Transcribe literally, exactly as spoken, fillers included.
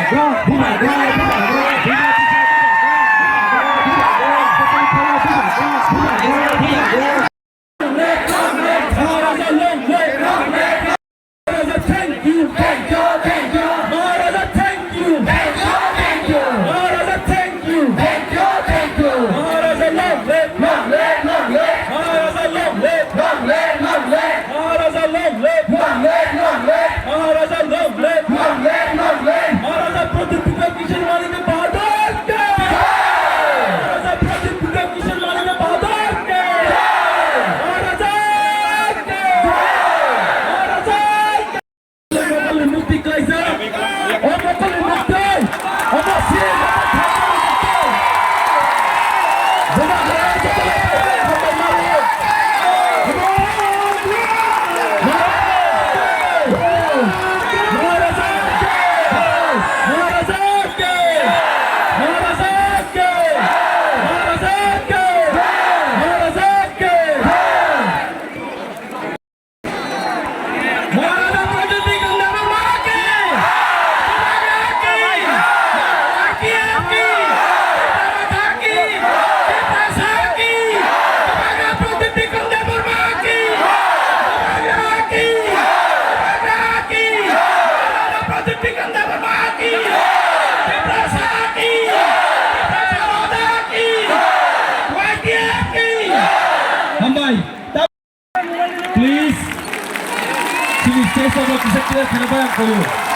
Maharaja, thank you, thank you, thank you. Maharaja, thank you, thank you, thank you. Maharaja, thank you, thank you, thank you. Maharaja, long live, long live, long live. Maharaja, long live, long live, long live. Maharaja, long live, long live, long live. Maharaja, long live, long live, long live. Maharaja Pradyut Vikram Kishore Manikya Bahadur ki. Maharaja Pradyut Vikram Kishore Manikya Bahadur ki. Maharaja ki. Maharaja ki. Mukti kaisa. O mukti mukti. O mukti. Maharaja Pradyut Vikram Debbarma ki! Debbarma ki! Debbarma ki! Debbarma ki! Tiprasa ki! Debbarma Pradyut Vikram Debbarma ki! Debbarma ki! Debbarma ki! Maharaja Pradyut Vikram Debbarma ki! Tiprasa ki! Tiprasa Raja ki! Y T F ki! Hambai. Please, chini stage o kisa clear khaina bai ang koyo.